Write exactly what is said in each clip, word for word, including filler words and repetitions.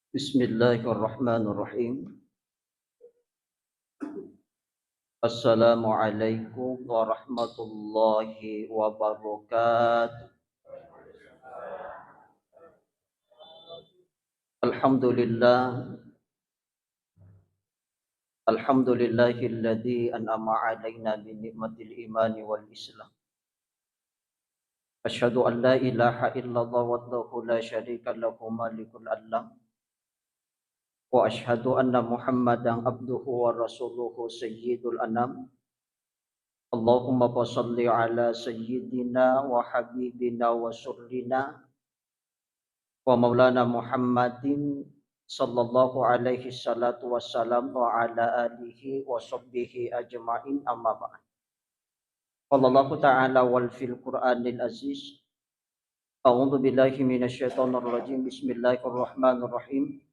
Bismillahirrahmanirrahim. Assalamualaikum warahmatullahi wabarakatuh. Alhamdulillah. Alhamdulillahilladzi an'ama 'alaina bi ni'matil imani wal islam. Asyhadu an la ilaha illallah wahdahu la syarika lahu malikul alam. Wa asyhadu anna Muhammadan abduhu wa rasuluhu sayyidul anam. Allahumma fa shalli ala sayyidina wa habibina wa surrina wa maulana Muhammadin sallallahu alaihi salatu wassalam wa ala alihi wa sahbihi ajma'in, amma ba'd. Qala Allahu ta'ala wal fil Qur'anil aziz. A'udzu billahi minasyaitonir rajim. Bismillahirrahmanirrahim.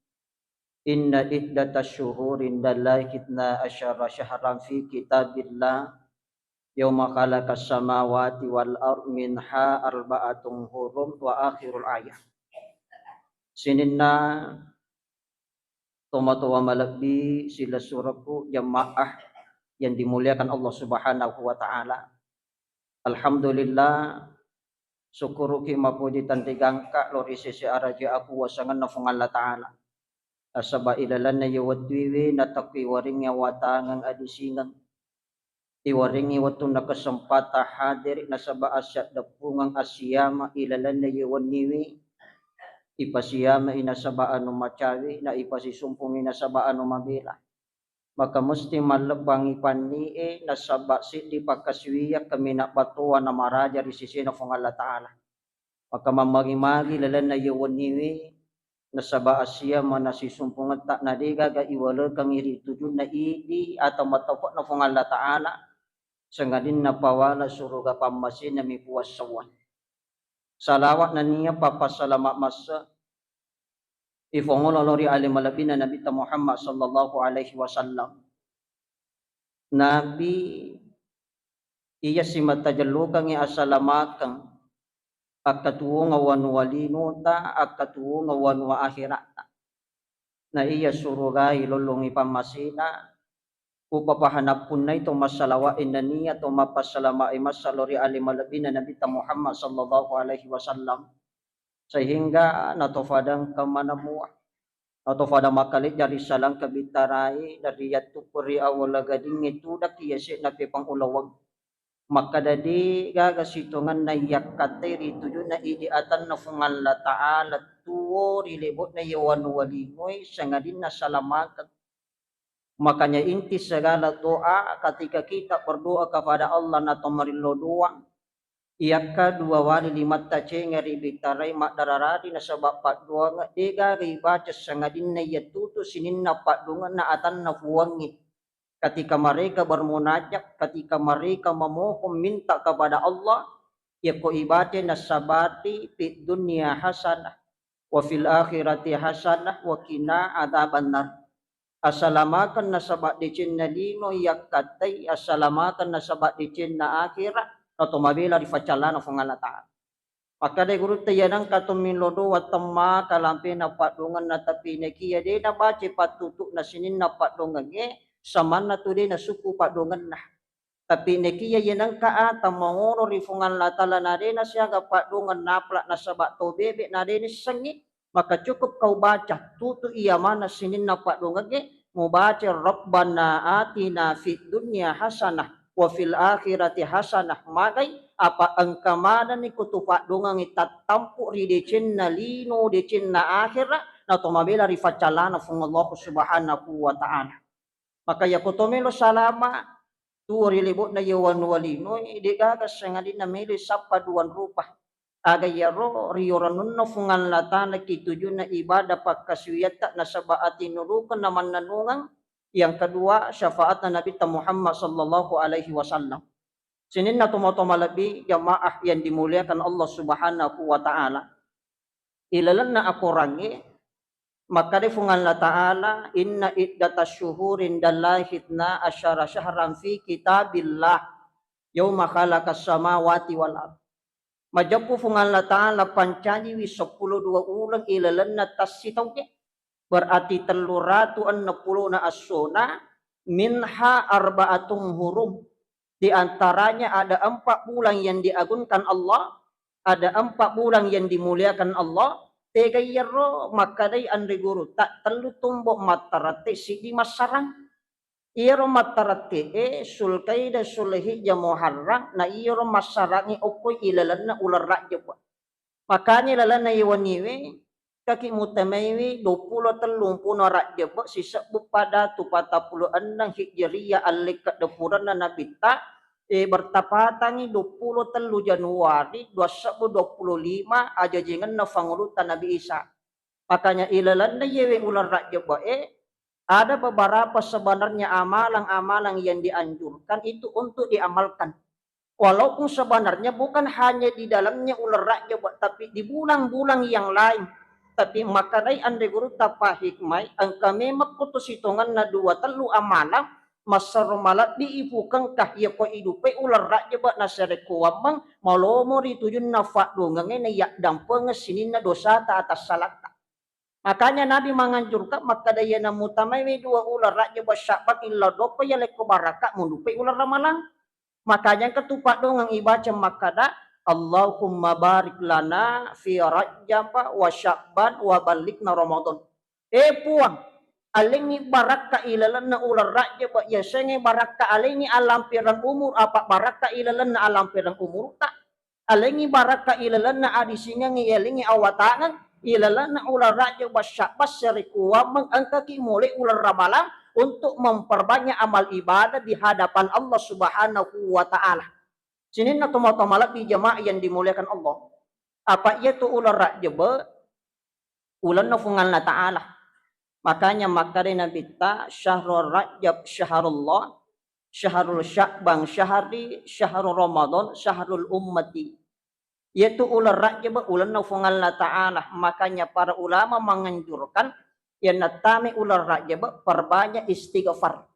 Inna iddatasy syuhuri indallahi itsna asyara syahran fi kitabillah yauma khalaqas samawati wal ard minha arba'atun hurum wa akhirul ayah. Sininna tomatoa malebbi silessurekku jamaah yang dimuliakan Allah Subhanahu wa Ta'ala. Alhamdulillah, sukkuruki mapuji tanri gangka lo ri sese araja akuwasangenna Fuang Allah Ta'ala. Nasaba ilalenna ye wettuiwi natakku iwaringngi awatangeng adisingeng. Iwaringngi wettunna kesempatan hadiri nasaba assaddeppungeng assiyama ilalenna ye wenniwi. Ipasiyamai nasaba anu macawi, na ipasisumpungi nasaba anu mabela. Maka musti mallebbangngi panni'e nasaba siddi pakkasiwiyang kaminang battoa namaraja ri sesena Fuang Allah Ta'ala. Maka mammagi-magi lalenna ye wenniwi nasaba assiama nasisumpungetta na degaga iwalekengngi ri tujunna idi atau mataupe'na Fuang Allah Ta'ala, sangadinna pawala suruga pammasena mi puassawang. Salawat nennia pappasalama masse ifongolo lao ri ale malebbina Nabitta Muhammad sallallahu alaihi wasallam. Nabi iya simata jellukengngi asalamakeng akkatuwongeng wanua linota, akkatuwongeng wanua akhiratta. Na iya surugai lollongngi pammasena, upapahanappunnai to massalawa'e nennia to mappassalama'i massa lao ri ale malebbina Nabitta Muhammad sallallahu alaihi wasallam, sehingga natofadang kemanamuah, natofadang makkalejja ri salangka bittarai, dari yattukku ri awala gadingnge tudakki yase'na pepang ulaweng. Makkada de gaga sitongenna yakkattai ri tujunna idi atanna Fuang Allah Ta'ala tuwo ri lebo'na ye wanua linoe sangadinna salamakeng. Makanya inti segala doa, ketika kita berdoa kepada Allah na tomarillo doang, iyakka dua wali limatta cenga ri bitarai maddararari nasaba paddoangeng degaga ibaca sangadinna iyattutu sininna paddoangenna atanna Fuangnge. Ketika mereka bermunajat, ketika mereka memohon minta kepada Allah, yakko ibaca nasabati fid dunya hasanah wa fil akhirati hasanah wa qina adzabannar. Asalamakeng nasaba decenna lino yakkattai, asalamakeng nasaba decenna akhira, nato mabela ri faccallana Fuang Allah Ta'ala. Makkeda gurutta, iyanengka tommi lodo wattemmaka lampena paddoangenna, tapi nakiya de nabaca pattutu'na sininna paddoangengnge, samanna tu de nasukku paddoangenna. Tapi nakiya iyanengka ata mangolo ri Fuang Allah Ta'ala na de nasiaga paddoangeng napla nasaba tau bebe na de nissengngi, maka cukup kau baca tutu iya maneng sininna paddoangengnge, mubaca Rabbana atina fid dunya hasanah wa fil akhirati hasanah, magai apa engka manenni kutu paddoangengnge tattampu ri decenna lino, decenna akhira, nato mabela ri faccallana Fuang Allah Subhanahu wa Ta'ala. Maka yakko to melo salama tuwo ri lebo'na ye wanua linoe, de gaga sangadinna melo sappa duang rupa. Aga iyaro riyoranunna Fuang Allah Ta'ala ki tujunna ibadah pakkasiwiyatta nasaba atinulukeng na mannennungeng. Yang kedua, syafaatna Nabitta Muhammad sallallahu alaihi wasallam. Sininna tomatoa malebbi jamaah yang dimuliakan Allah Subhanahu wa Ta'ala. Ilalenna akorangnge makkeda Fuang Allah Ta'ala, inna iddatasy syuhuri indallahi itsna asyara syahran fi kitabillah yauma khalaqas samawati wal ard. Majeppu Fuang Allah Ta'ala pancajiwi seppulo dua uleng ilalenna tassitaungnge. Berarti tellu ratu enneng pulona essona, minha arba'atun hurum. Di antaranya ada empat bulan yang diagungkan Allah, ada empat bulan yang dimuliakan Allah. Tega iyaro makkedai anre gurutta, tellu tombo mattarette, siddi massarang. Iyaro mattarette e Sulkaidah, Sulhijjah, Muharram, na iyaro massarangnge okkoi ilalenna uleng Rajjab. Makanya ilalenna iye wenniwe, kaki mutamaiwi duappulo tellu mpuna Rajjab sisebbu pada tu patappulo enneng Hijriyah, allekka depurenna Nabitta, e, bertapatangi duappulo tellu Januari dua sebbu duappulo lima ajajengenna fangulutta Nabi Isa. Makanya ilalenna iyewe uleng Rajjab e, ada beberapa sebenarnya amalan-amalan yang dianjurkan itu untuk diamalkan. Walaupun sebenarnya bukan hanya di dalamnya uleng Rajjab, tapi di bulan-bulan yang lain. Tapi makkedai anre gurutta pahikmai, engka memang kutu sitongenna dua tellu amalan, massaro malebbi ipukengka iyako idupai uleng Rajjab nasarekkuammeng malomo ri tujunna faddongengnge nayaddampengeng sininna dosata atassalatta. Makanya Nabi manganjurkan makkeda, iyana mutamaiwi dua uleng Rajjab Sya'ban illa doppa yalekko barakka mudupai uleng Ramalang. Makanya engka tu paddongeng ibaca makkeda, Allahumma barik lana fi Rajab wa Sya'ban wa ballighna Ramadan. Eh Puang, alengngi barakka ilalenna uleng Rajjab, yasengnge barakka alengngi alampereng umur, apa barakka ilalenna alampereng umurta. Alengngi barakka ilalenna adisingengnge, yalengngi awatangeng ilalenna uleng Rajjab Sya'ban, sarekkuammeng engkaki mulai uleng Ramalang untuk memperbanyak amal ibadah di hadapan Allah Subhanahu wa Ta'ala. Sininna tomatoa malebbi jamaah yang dimuliakan Allah. Apa iyatu uleng Rajjab, ulenna Fuang Allah Ta'ala. Makanya makkeda Nabitta, syahrul Rajab syahrullah, syahrul Sya'ban syahri, syahrul Ramadan syahrul ummati. Iyatu uleng Rajab ulenna Fuang Allah Ta'ala. Makanya para ulama menganjurkan, yang nattame uleng Rajab perbanyak istighfar.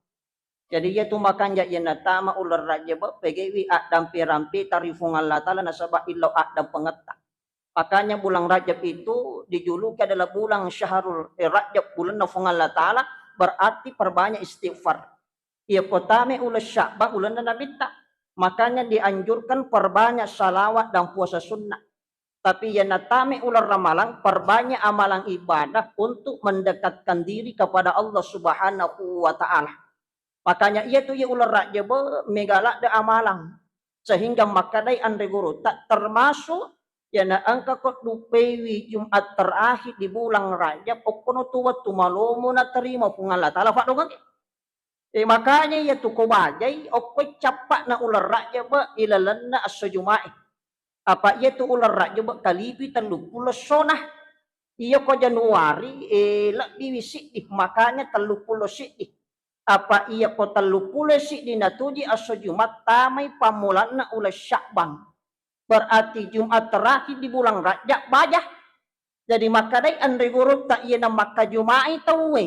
Jadi iyatu makanja iya natama uleng Rajab, pegaiwi addampe-rampeta ri Fuang Allah Ta'ala nasaba illau addampengetta. Makanya bulan Rajab itu dijuluki adalah bulan syahrul, eh, Rajab, bulanna Fuang Allah Ta'ala, berarti perbanyak istighfar. Iya kotame uleng Sya'ban, ulenna Nabitta. Makanya dianjurkan perbanyak salawat dan puasa sunnah. Tapi iya natame uleng Ramalang, perbanyak amalan ibadah untuk mendekatkan diri kepada Allah Subhanahu wa Ta'ala. Makanya iyatu iya uleng Rajab mega ladde amalang. Sehingga makkedai anre gurutta, termasuk iyana engka ko dupaiwi Jumat terakhir di bulan Rajab, okkono tu wettu malomo naterima Fuang Allah Ta'ala faddongeng. Eh, makanya iyatu ko bajai, okkoi cappa'na uleng Rajab ilalenna esso Jumae. Apa iyatu uleng Rajab kalipi telluppulo essona. Iya ko Januari, eh, lebbiwi siddi, makanya telluppulo siddi. Apa iya ko telluppulo siddi natuji esso Jumat tamai pammulanna uleng Sya'ban. Berarti Jumat terakhir di bulan Rajab baja. Jadi makkedai anre gurutta, iyana makkajumai tauwe,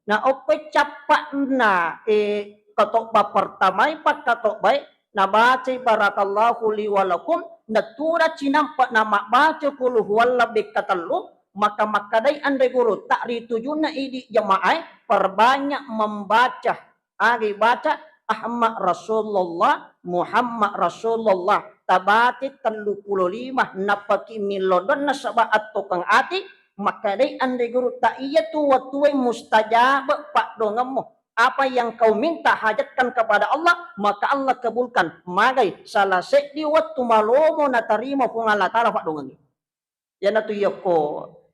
na okkoi cappa'na, eh, katobba pertamai pakkatobbae, nabacai barakallahu li wa lakum, natuda cinampe na mabbaca qul huwallah bekka tellu, maka makkedai anre gurutta ri tujunna idi jamaah e, perbanyak membaca Aga ibaca, Ahmad Rasulullah, Muhammad Rasulullah, tabati telluppulo lima, nappaki millau doang nasaba attokeng ati, makkedai anre gurutta, iyatu wettue mustajab paddoangemmu. Apa yang kau minta hajatkan kepada Allah, maka Allah kabulkan. Magai salah seddi wettu malomo natarima Puang Allah Ta'ala paddoangengnge. Iyanatu yokko,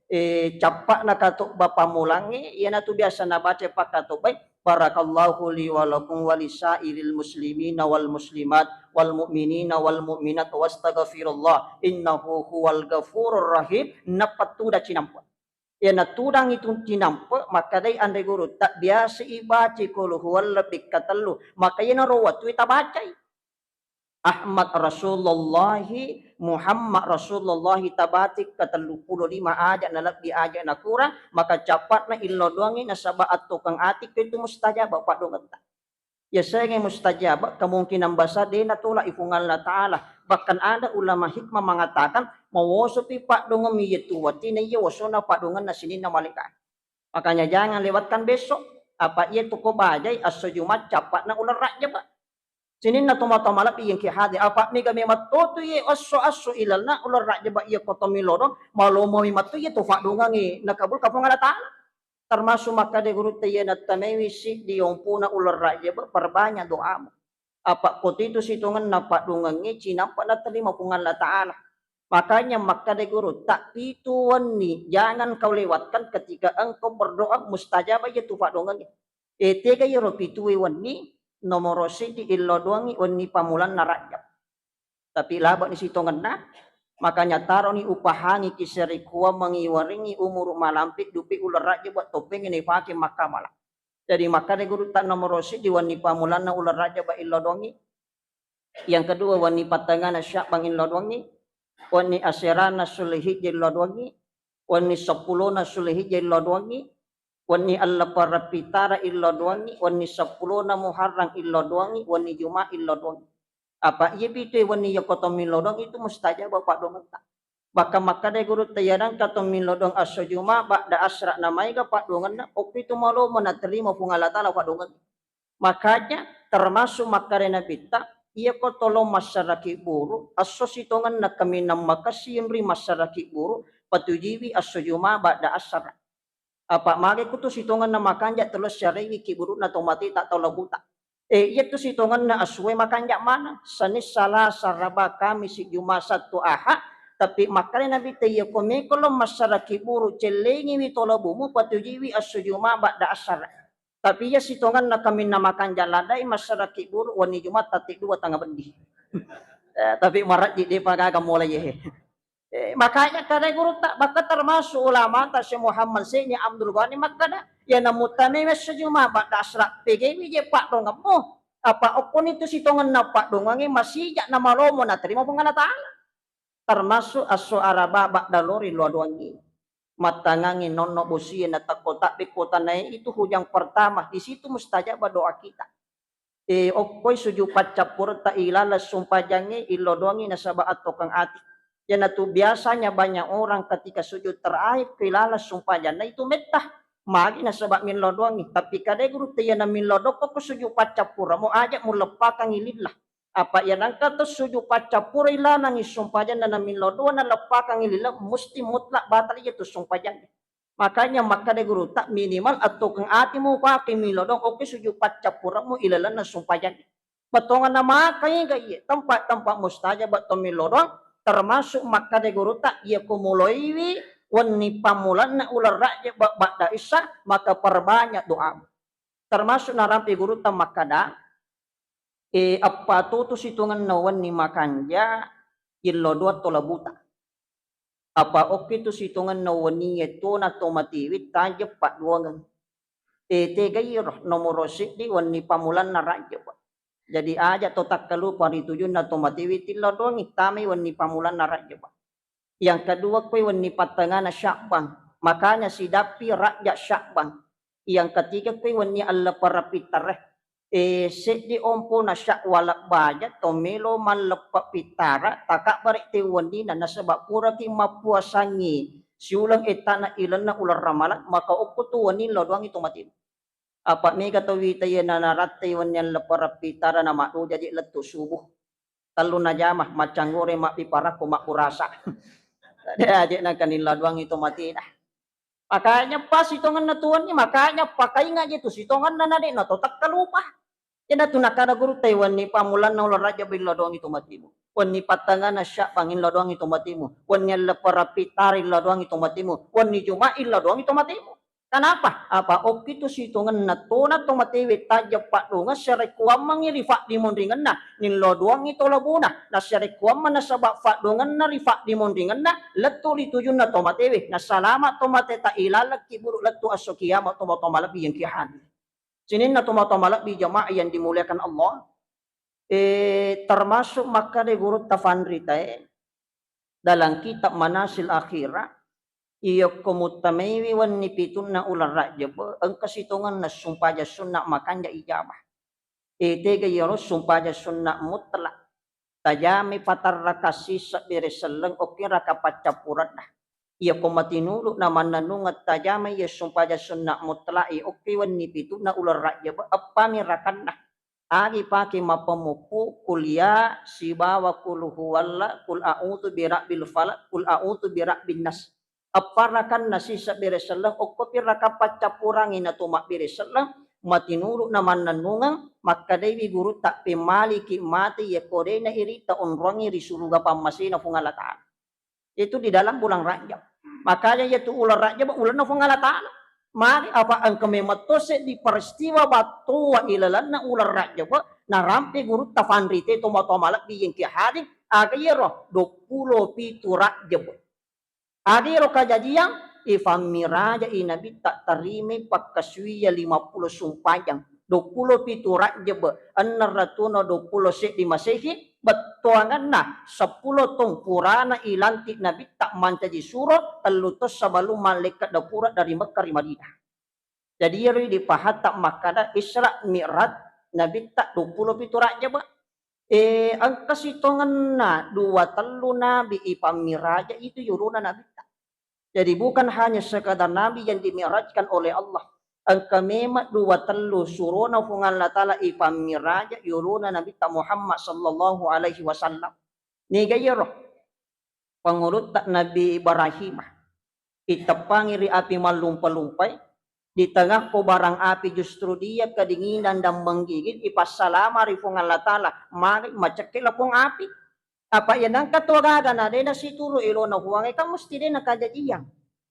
eh, cappa'na katobba pammulangnge, iyanatu biasa nabaca pakkatobbai, "Barakallahu li wa lakum wa li sa'iril muslimina wal muslimat wal mu'minina wal mu'minat wastaghfirullah innahu huwal ghafurur rahim," nappa tuda cinampe. Iyana tudangngi tu cinampe, makkedai anre gurutta, biasa ibaca qul huwallah bekka tellu, maka iyanaro wettue tabacai. Ahmad Rasulullahi, Muhammad Rasulullahi, tabatik ka telluppulo lima aja nalebbi aja nakurang, maka cappa'na illau doangngi nasaba attokeng ati ko itu mustajab paddoangetta. Yasengnge mustajab kemungkinan besar de natolak i Puang Allah Ta'ala. Bahkan ada ulama hikmah mengatakan, mawosopi paddoangemmu iyatu wettue naiya wosona paddoangenna sininna malaika. Makanya jangan lewatkan besok. Apa iya tu ko bajai esso Juma' cappa'na uleng Rajjaba. Sininna tomatoa malebbi yang ki hadir. Apa mega memang totu ye esso-esso ilalna uleng Rajjaba iya ko tomilodong, malomo memang tu ye tu faddongengnge nakabul ka Puang Allah Taala. Termasuk makkeda gurutta iya nattamaiwi siddi ompuna uleng Rajjaba, perbanyak doamu. Apa ko titu sitongenna paddongengnge cinampa naterima Puang Allah Taala. Makanya makkeda gurutta pitu wenni, jangan kau lewatkan ketika engkau berdoa mustajabah iya tu faddongengnge. E, tega iyaro pitue wenni, nomoro siddi illodoangngi wenni pammulanna Rajjab. Tapi labe'ni sitongenna, makanya taroni upahangi ki serikuammengngi waringngi umuru malampe dupi uleng Rajjaba toppengngi naipake makkamala. Jadi makkeda gurutta nomoro siddi wenni pammulanna uleng Rajjaba illodoangngi. Yang kedua, wenni pattengana Sya'ban illodoangngi, wenni aserana Sulhijjah illodoangngi, wenni seppulona Sulhijjah illodoangngi, wenni alleppara pitara illodoangngi, wenni seppulona Muharram illodoangngi, wenni Juma' illodoangngi. Apa iya pitu wenni yako tomilodong itu mustajab paddongetta. Bahkan makkeda gurutta iya nengka tomilodong esso Juma' ba'da asra na maega paddongenna, okko itu malomo naterima Puang Allah Taala paddongenna. Makanya termasuk makkeda Nabitta, iyako tolong massaraki buru, esso sitongenna kaminang makessing ri massaraki buru, patujuiwi esso Juma' ba'da asar. Apa mage kutu sitongenna makanja tello siarewi ki buruna to mate ta tau labuta. E, iya tu sitongenna asue makanja maneng, Senin, Salasa, Raba, Kamisi, Juma, Sattu, Aha, tapi makkeda Nabitta iyako meko lo massaraki buru, cellengiwi to labumu, patujuiwi esso Juma' ba'da asar. Tapi iya sitongenna kaminang makanja ladai massaraki buru wenni Juma' tatti dua tanga bendi. Eh, tapi marajji depa gaga mulai ye. Eh, makanya kada gurutta, bahkan termasuk ulama ta Syekh Muhammad Sayyidnya Abdul Ghani makkeda, ya namutame esso Juma' ba'da asra pegewi je paddongemmu. Apa okkoni tu sitongenna paddongengnge masija na malomo naterima Puang Allah Taala. Termasuk esso Araba ba'da lori lodoangngi. Mattangangngi nonno bosie natakko tabbe kota naik itu hujan pertama, di situ mustajab doa kita. E, okkoi sujud paccappuretta ilaleng sumpajangnge illodoangngi nasaba attokeng ati. Iyanatu biasanya banyak orang ketika sujud terakhir ke ilaleng sumpajanna itu metta. Magi nasaba millodoangngi. Tapi kadai gurutta iyana millodo ko sujud paccappuramo aja muleppakangngi lillah. Apa iya nengka to sujud paccappura ilanangngi sumpajanna namillo dua naleppakangngi lileng, musti mutlak batal iya tu sumpajangnge. Makanya makkeda gurutta minimal attokeng ati mupake milodong oke sujud paccappuremu ilalenna sumpajangnge. Bettuanna maka iga iye tempat-tempat mustajab to milodong, termasuk makkeda gurutta iya ko muloiwi wenni pammulanna uleng Rajab ba'da isya maka perbanyak doamu. Termasuk narampe gurutta makkeda, e, eppa tutu sitongenna wenni makanja, illo dua tola buta. Apa okki tu sitongenna wenni e tona to matiwi tajeng padduangeng. E, tega iro nomoro siddi wenni pammulanna Rajab. Jadi aja to takkalupa ri tujunna to matiwi tillo doangi tamai wenni pammulanna Rajab. Yang kedua, koi wenni pattengana Sya'ban. Makanya sidappi Rajab Sya'ban. Yang ketiga, koi wenni alleppara pittare. E, seddi ompona Syawal baja to melo malleppe pittara, takabbare te wennina nasaba puraki mappuasangi siuleng ettana ilenna uleng Ramalang, maka okko tu wenni lodoangi to matimu. Apa mega to wita iya nanarattai wenni alleppara pittara na maddoja je lettu subuh. Tellu najama, maccanggore mabbi parakko mabburasa. De aje nangka nilladuangi to matina. Makanya pas sitongenna tu wenni, makanya pakainga je tu sitongenna na de na to takkalupa. Iyana tu nakada gurutta wenni pammulanna uleng Rajab illo doangi to matimu. Wenni pattengana Sya'ban illo doangi to matimu. Wenni alleppara pittara illo doangi to matimu. Wenni Juma illo doangi to matimu. Kenapa? Apa okki tu sitongenna tona to matewe tajeng paddoangeng sarekkuammeng ri faddimonringenna, nillo doangi to labuna, nasarekkuammeng nasaba faddoangenna ri faddimonringenna, lettu ri tujunna to matewe, nasalama to mate ta ilalekki buru lettu esso kiamat to matoa malebbi yang ki hadir. Sininna to matoa malebbi jamaah yang dimuliakan Allah, eh, termasuk makkeda gurutta fanritae, dalam kitab Manasil Akhirah, iyokko muttamaiwi wenni pitunna uleng Rajab, engka sitongenna sumpajang sunna makanja ijabah. E, tega iyaro sumpajang sunna mutlak. Tajamai patarraka sisebbi ri selleng, okki raka paccappurenna. Iyako matinulu na mannennungeng tajama iya sumpajang sunna mutlak e, okki wenni pitunna uleng Rajjaba, eppami rakanna. Agi pake mappamuppu kulia sibawa qul huwalla, qul a'udzu birabbil falaq, qul a'udzu birabbin nas. Eppa rakanna sisebbi ri selleng, okkopi rakang paccappurangngi natu mabbere selleng, matinulu na mannennungeng, makkedaiwi gurutta, pemmaliki mate iyako de na irita onroangngi ri suruga pammasena Puang Allah Ta'ala. Itu di dalam bulan Rajab. Makanya iyatu uleng Rajab ulenna Puang Allah Ta'ala. Magi apa engka memang to seddi peristiwa battoa ilalenna uleng Rajab, narampe gurutta fanrite tomatoa malebbi yengki hadir, aga iyaro duappulo pitu Rajab. Aga iyaro kajajiang, ifammiraja i Nabitta, tarimai pakkasuwiyang limappulo sumpajang, duappulo pitu Rajab, enneng ratuna duappulo seddi Masehi, bettuangenna seppulo taung purana ilantik Nabitta mancaji suro, tellu taung sebelum mallekke dapura dari Mekkah ri Madinah. Jadi iyaro dipahatta makkada Isra Mi'raj Nabitta duappulo pitu Rajjaba. Eh, engka sitongenna dua tellu nabi ipammiraja itu yolona Nabitta. Jadi bukan hanya sekadar nabi yang dimi'rajkan oleh Allah. Engka memang dua tellu surona Puang Allah Ta'ala ipammiraja yolona Nabitta Muhammad sallallahu alaihi wasallam. Niga iyaro? Pangulutta Nabi Ibrahim iteppangi ri api mallumpa-lumpai, di tengah kobaran api justru dia kedinginan dan menggigil, ipassalama ri Puang Allah Ta'ala, magi macekke lapong api. Apa iya nengka to gaga na de nasituru elona Puangnge, kan musti de nakajajiang.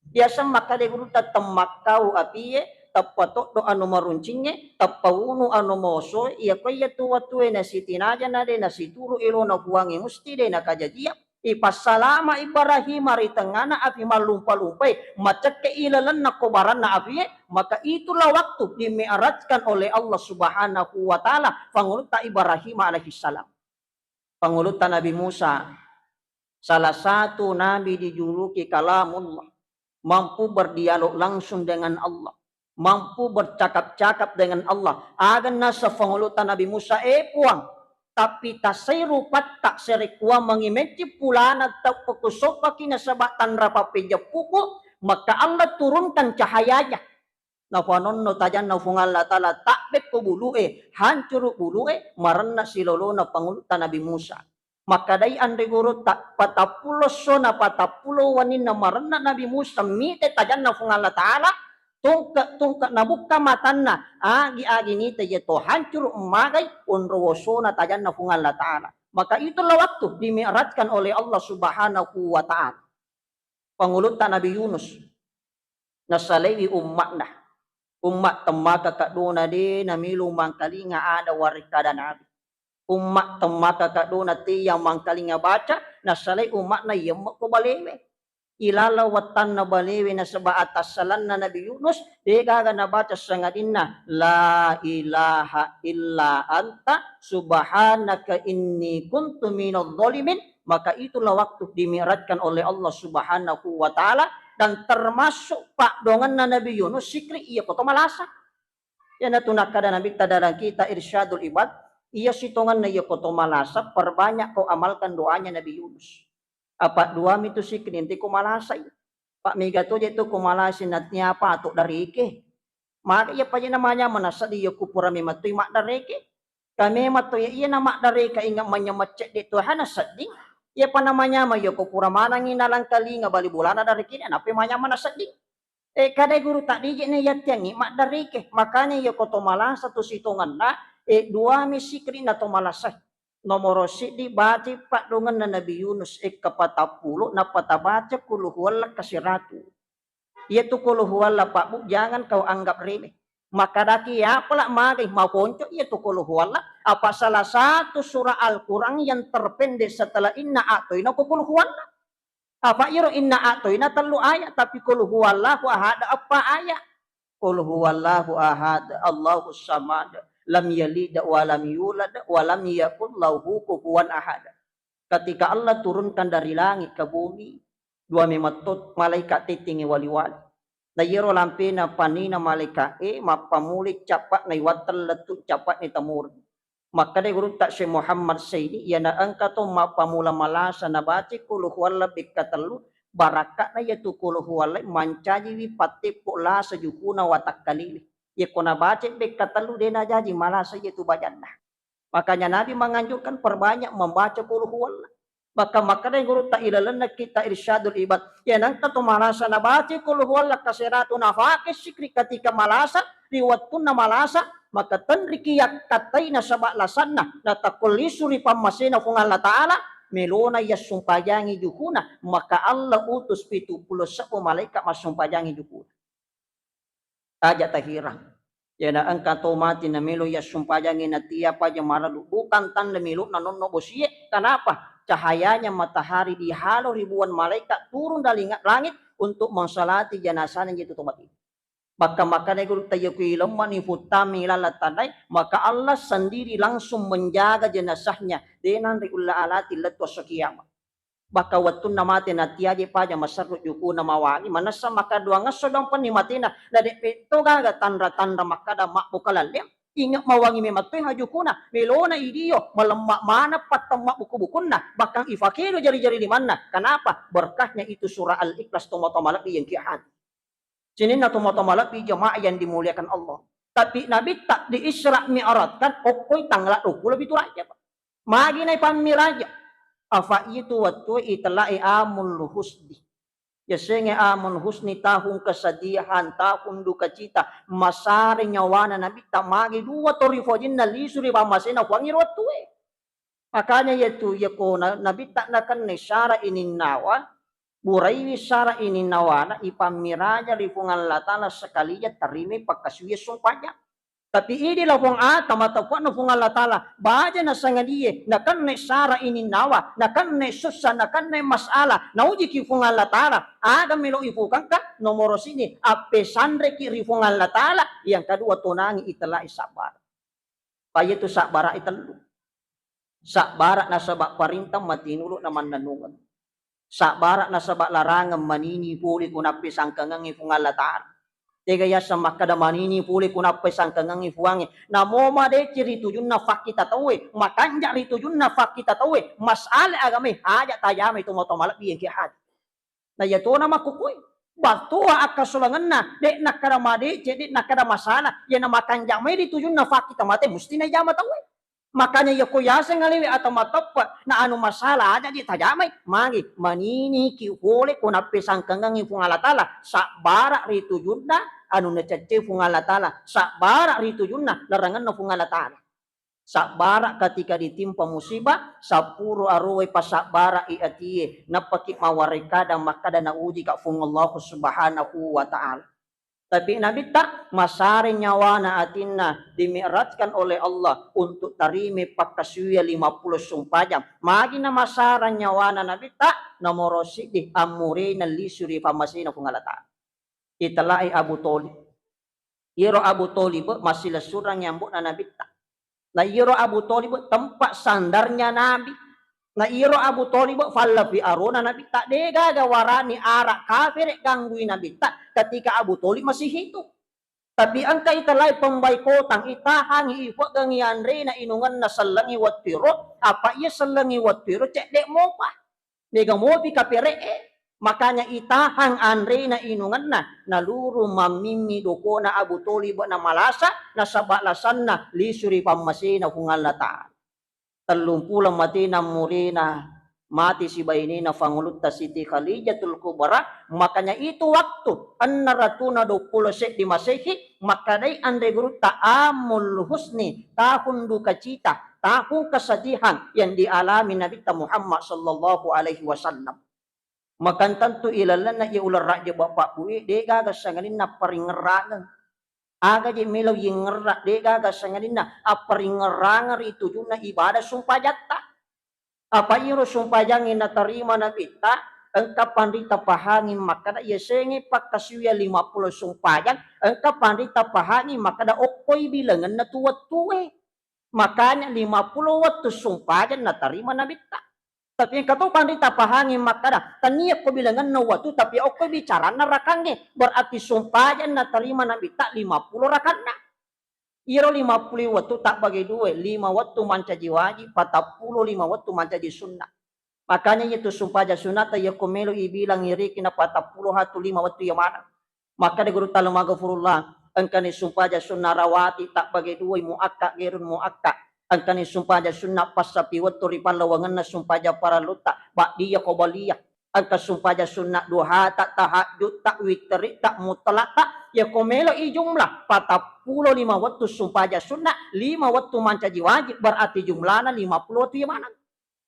Biasa makkeda gurutta, temmakkau apie, teppa toddo anu maruncingnge, teppa unu anu mosoe, iya ko iya tu wattue nasitinaja na de nasituru elona Puangnge, musti de nakajajiang. Ipassalama Ibrahim ri tengngana api mallumpa-lumpai, macekke ilalenna kobaranna apie, maka itulah waktu dimi'rajkan oleh Allah Subhanahu wa Ta'ala pangulutta Ibrahim alaihissalam. Pangulutta Nabi Musa, salah satu nabi dijuluki Kalamullah, mampu berdialog langsung dengan Allah, mampu bercakap-cakap dengan Allah. Aga naseng pangulutta Nabi Musa, "Eh Puang, tapi tasai rupatta serekkuammengi mecci pulana tau pekusoppaki nasaba tanra pappejeppuku, maka Allah turunkan cahayanya." Nafanonno tajanna Puang Allah Ta'ala, tabbekko bulu'e, hancuru bulu'e, marenna silolona pangulutta Nabi Musa. Makkedai anre gurutta, patappulo essona patappulo wenninna marenna Nabi Musa mite tajanna Puang Allah Ta'ala, tungke-tungke nabukka matanna, agi-agi nita iya to hancuru magai onro wosona tajanna Puang Allah Ta'ala. Maka itulah waktu dimi'rajkan oleh Allah Subhanahu wa Ta'ala. Pangulutta Nabi Yunus, nasalaiwi umma'na. Umma temmaka kaddona de namilu mangkalinga ada warekkada nabi. Umma temmaka kaddona teyang mangkalinga baca, nasalai umma'na yemmekko balewe. Ilala wettanna balewe nasaba atassalanna Nabi Yunus, degaga nabaca sangadinna, "La ilaha illa anta subhanaka inni kuntu minadh dhalimin." Maka itulah waktu dimi'rajkan oleh Allah Subhanahu wa Ta'ala, dan termasuk paddoangenna Nabi Yunus sikri iya ko to malasa. Iyanatu nakkada Nabitta dalam kitab Irsyadul Ibad, iya sitongenna iya ko to malasa, perbanyak kau amalkan doanya Nabi Yunus. Apa duami tu sikri nanti ko malasai. Pak mega to je tu ko malasai nanti apa to dareke. Maka iya paje namanya mana sedih iya kupura memang tu maddareke. Kami matto ya iya na maddareka inga manyamecce de Tuhan sedding. Iya pa namanya ma iya ko pura manangi nalangkalinga bali bolana dareke, nape manya mana sedding. Eh, kadai guru tak dije ne yattiangi maddareke. Makanya iya ko to malasa tu sitongenna, eh, duami sikri na to malasa. Nomoro siddi baca paddongenna Nabi Yunus, eh, kapatappulo, napata baca qul huwallah kasiratu. Iyatu qul huwallah, Pak Bu, jangan kau anggap remeh. Makkedaki, "Apala magai maponco iyatu qul huwallah?" Apa salah satu surah Al-Quran yang terpendek setelah inna a'toina ko qul huwallah. Apa iyaro inna a'toina tellu ayat, tapi qul huwallahu ahad eppa ayat. Qul huwallahu ahad, Allahus samad, lam yalid wa lam yulad, wa lam yakul lahu kufuwan ahad. Ketika Allah turunkan dari langit ke bumi, dua memettot malaikat tettingi wali-wali. Na iyaro lampena panina malaika'e mappamulai cappa'na iwatteng lettu cappa'na tamurung. Makkeda gurutta Syekh Muhammad Saidi, iyana engka to mappamula malasa nabaca qul huwallah bekka tellu, Barakka'na iyatu qul huwallah mancajiwi patteppo lasa jukuna watakkaliwi. Yekko nabaca bekka tellu de najaji malasa iyatu bajanna. Makanya Nabi menganjurkan perbanyak membaca qul huwallah. Bahkan makkeda gurutta ilalenna kitta Irsyadul Ibad, ya nengka to malasa nabaca qul huwallah kaseratu nafake sikri ketika malasa, ri wettunna malasa, maka tenriki yakkattai nasaba lasanna, natakko lisu ri pammasena Puang Allah Ta'ala, melona yassumpajangi jukuna, maka Allah utus pitu pulo sebbu malaikat massumpajangi jukuna. Aja tahirang. Yena engka to mati namelo yassumpajangi natia paja maralu, bukan tanda melo nanonno bosie. Kenapa? Cahayanya matahari dihalo ribuan malaikat turun dari nga-, langit untuk mensalati jenazahnya itu to mati. Bakka makkeda gurutta, iya ku ilemmani futtami lala tanai, maka Allah sendiri langsung menjaga jenazahnya, denanri ulla alati lettu esso kiamat. Bakka wettunna mate natiaje paja maserru jukuna mawangi, manessa maka duang esso dompenni matena, na de petto gaga tanra-tanra makkada mabbuka lalleng, inge mawangi memang toi hajukuna, melona idio, melemma maneng pattemma buku-bukunna, bahkan ifakelo jari-jari limanna. Kenapa? Berkahnya itu surah Al-Ikhlas, tomatoa malebbi yang ki hati. Sininna tomatoa malebbi jemaah yang dimuliakan Allah. Tapi Nabitta di Isra Mi'raj kan okkoi tanggal dua puluh pitu Rajab. Magi nai pammi Rajab. Afa itu wettu itelai amul husni. Yasengnge amul husni, tahun kesedihan, tahun duka cita, masare nyawana Nabitta magi dua to rifojinna lisu ri pammasena Puangnge ro wettue. Makanya iyatu, iyako na-, Nabitta nakenna sara ininnawa, buraiwi sara ininnawana, ipammiraja ri Puang Allah Ta'ala sekalian tarimai pakkasuwiang sumpajang. Tapi idi la Puang Ata, matapuanna Puang Allah Ta'ala, baja nasangadie, nakenna sara ininnawa, nakenna sussa, nakenna masalah, naujiki Puang Allah Ta'ala, aga melo ifukangka, nomoro sini, appesanreki ri Puang Allah Ta'ala, yang kedua tonangi itelai sabar. Paiyetu sabbara'i tellu. Sabbara nasaba parintang matinulu na mannennungeng. Sabbara nasaba larangeng manini pole ko nappi sangkangengngi Puang Allah Ta'ala. Tega yaseng makkada manini pole ko nappi sangkangengngi Puangnge. Namo madeceng ri tujunna fakkita tauwe, makanja ri tujunna fakkita tauwe, masala agamae haja tajamai tomatoa malebbi engke haja. Na iya tona makkukue, battoa akkasolangenna, de' nakkada madeceng, de' nakkada masalah, iyana makanja mai ri tujunna fakkita mate musti najama tauwe. Makanya iya ko yaseng alewe atau mateppe na anu masalah aja je tajamai, magi maniniki pole ko nappi sangkangengngi Puang Allah Ta'ala, sabbara ri tujunna anu naceccei Puang Allah Ta'ala, sabbara ri tujunna larangenna Puang Allah Ta'ala. Sabbara ketika ditimpa musibah, sappuro arowai pasabbara'i atie, nappaki mawarekada makkada naujika Puang Allah Subhanahu wa Ta'ala. Tapi Nabitta masare nyawana atinna dimi'rajkan oleh Allah untuk tarime pakkasuwia lima puluh sumpajang. Magi namasara nyawana Nabitta, nomoro siddi ammurena lisu ri pammasena Puang Allah Ta'ala. Itellai Abu Thalib. Iyaro Abu Thalib massilessureng ambo'na Nabitta. Na iyaro Abu Thalib tempat sandarnya Nabi. Na iyaro Abu Thalib fallafi arona Nabitta, de' gaga warani ara kafere ganggui Nabitta ketika Abu Thalib masih hidup. Tapi engka itellai pembaikotang, itahangi, ipeggangi anrena inungenna sellengngi wettuero, apa iya sellengngi wettuero cedde mopa. Mega mopi kapere'e, makanya itahang anrena inungenna, naluru mammimmi dokona Abu Thalib na malasa, nasaba lasanna lisu ri pammasena Puang Allah Ta'ala. Tellumpulo matena murena, mate sibainena Pangulutta Siti Khalijatul Kubra. Makanya itu waktu enna ratuna duappulo seddi Masehi, makkedai anre gurutta amul husni, tahun duka cita, tahun kesedihan yang dialami Nabitta Muhammad sallallahu alaihi wasallam. Makanya tentu ilalenna iya uleng Rajab Bapak Bu e, de' gaga sangadinna apparingngerrangeng. Aga je melo yengngerra, de' gaga sangadinna apparingngerrangeng ri tujunna ibadah sumpajatta. Apa iro sumpajangnge natarima Nabitta, engka panrita pahangi makkada yasengnge pakkasiwia lima puluh sumpajang, engka panrita pahangi makkada okkoi bilangenna tu wettue. Makanya lima puluh wettu sumpajang natarima Nabitta. Tapi engka to panrita pahangi makkada, tania ko bilangenna wettu, tapi okko bicaranna rakangnge, berarti sumpajang natarima Nabitta lima puluh rakanna. Iyaro lima puluh wettu tabbagi dua, lima wettu mancaji wajib, patappulo lima wettu mancaji sunnah. Makanya iyatu sumpajang sunnata yakko melo ibilang iriki na patappulo hatu lima wettu iya maneng. Makkeda Gurutta Almaghfurullah, engkani sumpajang sunna rawati tabbage duai muakka gerun muakka. Engkani sumpajang sunna passapi wettu ri pallawangenna sumpajang parellutta, ba'diyah qabliyah. Engka sumpajang sunna duhata, tahajjutta, witteritta, mutlakta. Yakko melo ijumlah patappulo lima wettu sumpajang sunna, lima wettu mancaji wajib, berarti jumlana lima pulo wettu iya maneng.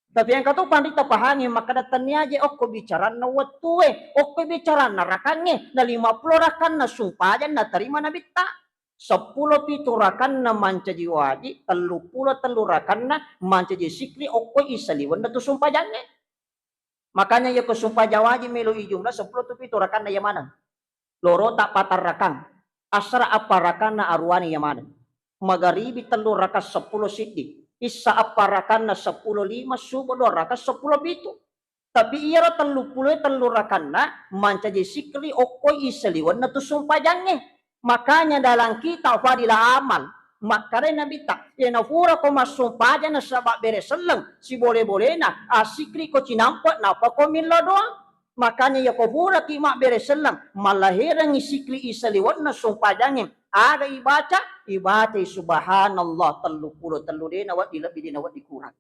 Tapi engka to panrita pahangi makkeda tennia je okko bicaranna wettue, okko bicaranna rakangnge, na lima pulo rakanna sumpajang naterima Nabitta. Seppulo pitu rakanna mancaji wajib, tellu pulo tellu rakanna mancaji sikri okko isaliwenna tu sumpajangnge. Makanya yakko sumpajang wajib melo ijumlah seppulo tu pitu rakanna iya maneng. Lorota patarrakang, asra apparakanna aruwani iya maneng. Magaribi tellu rakang seppulo siddi, issa apparakanna seppulo lima, subuh dua rakang seppulo pitu. Tapi iyaro tellu pulo tellu rakanna mancaji sikri okkoi isaliwenna tu sumpajangnge. Makanya dalam kitab Fadilah Amal, makkedai Nabitta, iyana furako massumpajang nasaba bere selleng, sibole-bolena, asikri ko cinampe, nappa ko millau doang. Makanya iyako furaki mabbere selleng, mallaherengngi sikri isaliwenna sumpajangnge, aga ibaca? Ibacai subhanallah tellu pulo tellu, de nawedding lebbi, de nawedding kurang.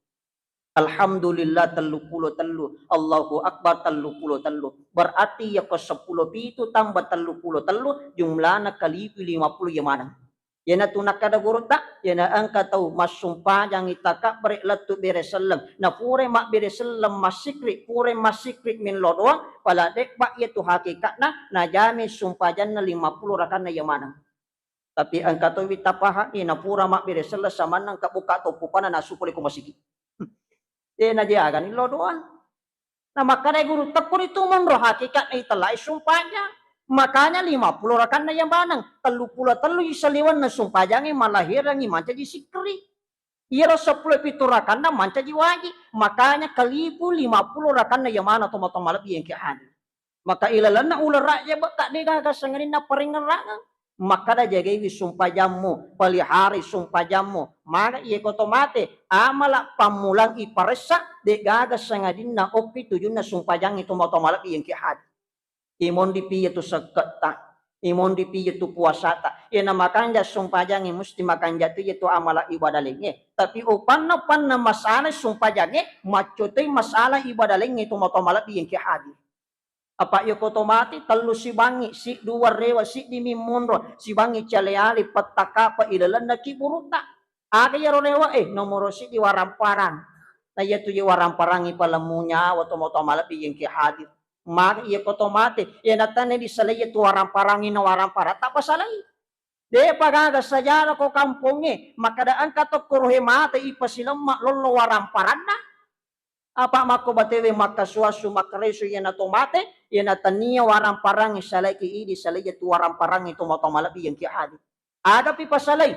Alhamdulillah tellu pulo tellu, Allahu Akbar tellu pulo tellu. Berarti iyako seppulo pitu tambah tellu pulo tellu, jumlana kalipi lima pulo iya maneng. Iyanatu nakkeda gurutta, iyana engka tau massumpajangngi takabbere lettu bere selleng, na purai mabbere selleng massikri, purai massikri millau doang, pala debba iyatu hakikatna najami sumpajanna lima pulo rakanna iya maneng. Tapi engka towi tapahangngi, na pura mabbere selleng samanna engka bukka toppu pana nasu pole ko masigi. De najiagani lo doang. Na makkedai gurutta, koritu monro hakikatna itellai sumpajang. Makanya lima pulo rakanna iya maneng, tellu pulo tellu isaliwenna sumpajangnge, mallaherengngi mancaji sikri. Iyaro seppulo pitu rakanna mancaji wajib. Makanya kalipu lima pulo rakanna iya maneng tomatoa malebbi engke hadir. Maka ilalenna uleng rajjaba ka degaga sangadinna parengngerangeng. Makkeda jagaiwi sumpajammu, peliharai sumpajammu. Maga iyako to mate, amala pammulang iparessa, degaga sangadinna okki tujunna sumpajangnge tomatoa malebbi engke hadir. Imondi pi iyatu sekketta, imondi pi iyatu puasata. Iyana makanja sumpajangnge musti makanja tu iyatu amala ibadah laingnge. Tapi upanna-panna masalah sumpajangnge, maccotoi masalah ibadah laingnge tomatoa malebbi engke hadir. Apa iyako to mate, tellu sibangngi, siddi warewa, siddi mi monro, sibangngi cale-ale, petta kapa ilalenna kiburutta. Aga iyaro rewa e? Nomoro siddi waramparang. Na iyatu je waramparang ipalemu nyawa tomatoa malebbi engke hadir. Maga iyako to mate, iyana tanai disalai iyatu waramparang, ina waramparang tappa salai. Depa gaga sejarah ko kampongnge, makkeda engka tokko rohe mate ipasilemma lollo waramparanna. Apa makko batewe makkasuassu makkaresu iyana to mate, iyana tania waramparangngi salaiki idi, salai iyatu waramparangngi tomatoa malebbi engke hadir. Agapi pasalai?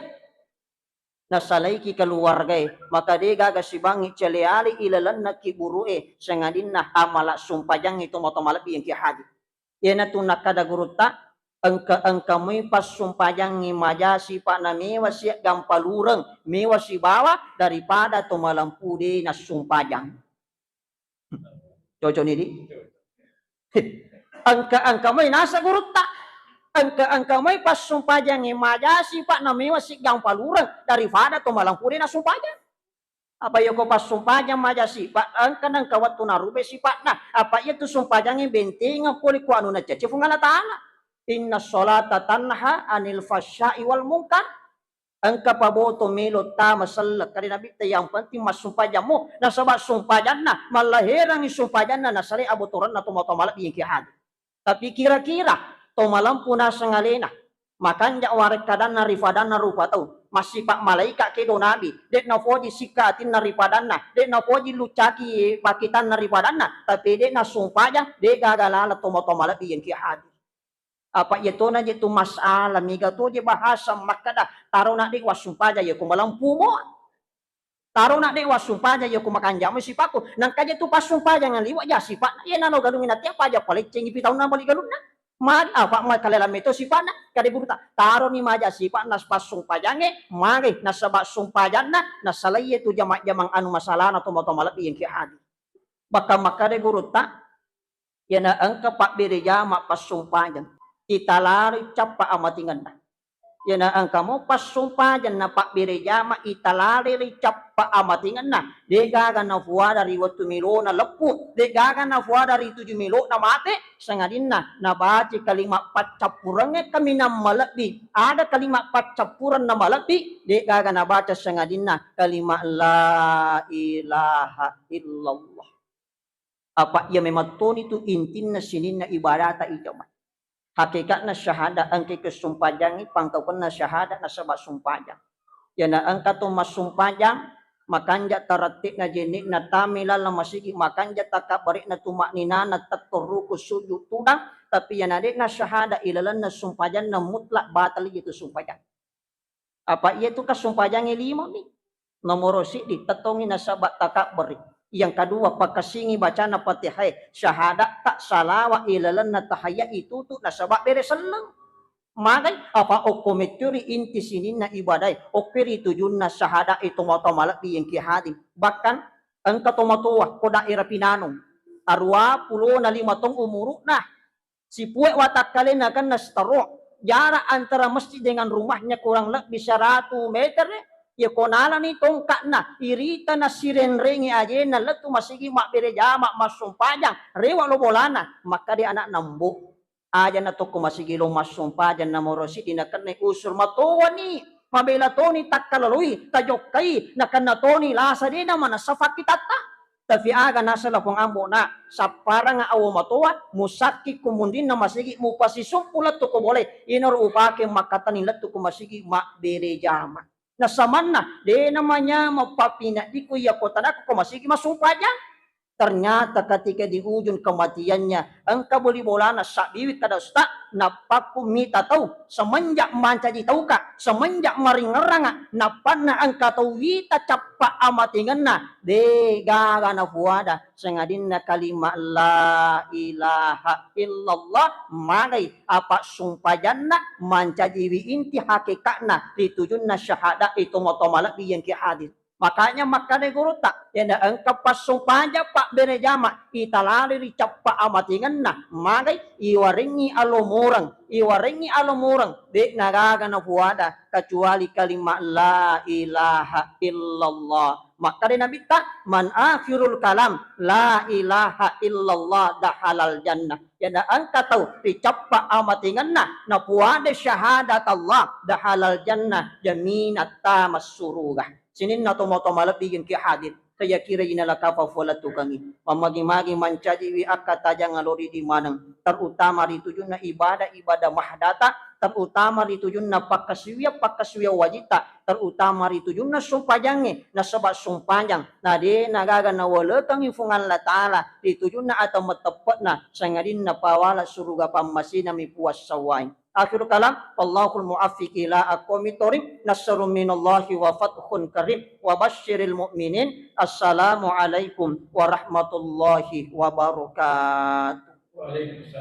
Nasalaiki keluargae, maka degaga sibangngi cale-ale ilalenna kiburue, sangadinna amala sumpajangnge tomatoa malebbi engke hadir. Iyanatu nakkada gurutta, engka-engka moi passumpajangnge maja sipa'na mewa siagang palureng, mewa sibawa daripada to malempu de nassumpajang. Cocok ni, di? Engka-engka moi nasa gurutta, engka-engka moi passumpajangnge maja sipa'na mewa siagang palureng daripada to malempu de nassumpajang. Apa iyako passumpajang maja sipa, engka nengka wettu narubah sipa'na. Apa iyatu sumpajangnge bentengeng pole ku anu nacacce Puang Allah Ta'ala. Inna sholata tanha anil fahsya'i wal munkar. Engka paboto melo tama selleng kade Nabitta, yang penting massumpajammu. Nasaba sumpajanna, mallaherangngi sumpajanna, nasalai abotorenna tomatoa malebbi engke hadir. Tapi kira-kira to malempu naseng alena, makanja warekkadanna ri padanna rupa tau, massipa malaika kedo nabi, de nafoji sikka atinna ri padanna, de nafoji lucaki pakitanna ri padanna, tapi de nassumpajang, de gaga laleng tomatoa malebbi engke hadir. Apa iyatona je tu masalah, mega to je bahasa makkada, tarona de wassumpajang iyako malempu mo. Tarona de wassumpajang iyako makanjamo sipakku. Nangka je tu passumpajang liwa ja sipa'na. Iyana lo galungngi natia paja paleccengi pitaunna bali galunna. Magi apa makkalala meto sipa'na. Kade gurutta, taroni maja sipa'na passumpajangnge, magi nasaba sumpajanna nasalai tu jama-jamang anu masalahna tomatoa malebbi engke hadir. Bahkan makkeda gurutta, iyana engka pabbere jama passumpajang, italaroi cappa amatingenna. Iyana engka mo passumpajang na pabbere jama, italaroi cappa amatingenna, de'gaga nafuada ri wettu melona leppu, de'gaga nafuada ri tuju melona mate, sangadinna nabaca kalimat paccappurengnge kaminang malebbi, ada kalimat paccappureng na malebbi, de'gaga nabaca sangadinna kalimat la ilaha illallah. Apa iya memang toni tu intinna sininna ibadata ijama. Hakikatna syahada engka kessumpajangngi pangkaukenna syahada nasaba sumpajang. Iyana engka to massumpajang, makanja tarattikna jennikna, tami laleng masigi, makanja takabbarekna, tumakninana, tetto ruku, sujud, tudang, tapi iyana de'na syahada ilalenna sumpajanna mutlak batal itu sumpajang. Apa iya tu kassumpajangnge lima mi. Nomoro siddi, tettongi nasaba takabberi. Yang kedua, pakasingi bacana Fatihah, syahadatta, salawat ilalenna tahiyya itu tu nasaba bere selleng. Magai apa okko meccuri inti sininna ibadai, okko ri tujunna syahada itu moto malebbi yang ki hadir. Bahkan engka tomatoa ko daerah Pinanung, arua pulona lima tong umuru'na, sipue watakkalena kenna stroke, jarak antara masjid dengan rumahnya kurang lebih seratus meter. Iya ko nalani tongka'na, irita na sirenrengi ajena lettu masigi mabbere jama massumpajang, rewa lo bolana, makkeda anakna, mbo, aja na tokko masigi lo massumpajang, nomoro siddi nakennai usur, matoani, mabela toni takkalaloi, tajokkai, nakenna toni lasa, de na manessa fakkitatta. Tapi aga nasala Puang Ambo, na sapparanga awo matoa, musakki kumundinna masigi, mupasisumpu lettu ko bolae, inaro upake makkatani lettu ko masigi mabbere jama. Nasamanna, de na manyameng pappineddikku iya ko tanakku ko masigi massumpajang. Ternyata ketika di ujung kematiannya, engka boli bolana sabbiwi kada usta, nappakku mita tau, semenjak mancaji tauka, semenjak maringerranga, nappanna engka tau wita cappa amatingenna, de gaga nafuada, sangadinna kalimat la ilaha illallah, magai apa sumpajanna mancajiwi inti hakikatna ri tujunna syahada itu moto malebbi yang ki hadir. Makanya makkeda gurutta, iyana engka passumpajang pabbere jama, italari ri cappa amatingenna, magai iwarengngi alomoreng, iwarengngi alomoreng, de'na gaga nafuada kecuali kalimat la ilaha illallah. Makkeda Nabitta, man akhirul kalam la ilaha illallah dahalal jannah. Iyana engka tau ri cappa amatingenna napuada syahadat Allah dahalal jannah, jaminat tama suruga. Sininna tomatoa malebbi yang ki hadir, kaya kira ina lakapa fuala tukangi. Mamagi-magi mancajiwi akka tajang alori di maneng, terutama ri tujunna ibadah-ibadah mahdata, terutama ri tujunna pakkasiwiang-pakkasiwiang wajita, terutama ri tujunna sumpajangnge, nasaba sumpajang na de na gaga nawalekengngi Fuang Allah Ta'ala ri tujunna atau mateppe'na, sangadinna pawala suruga pammasinami puassawai. Akhirul kalam, wallahul muwaffiq ila aqwamit thoriq, nasrun minallahi wa fathun qarib, wa basyiril mu'minin. Assalamualaikum warahmatullahi wabarakatuh. Waalaikumsalam.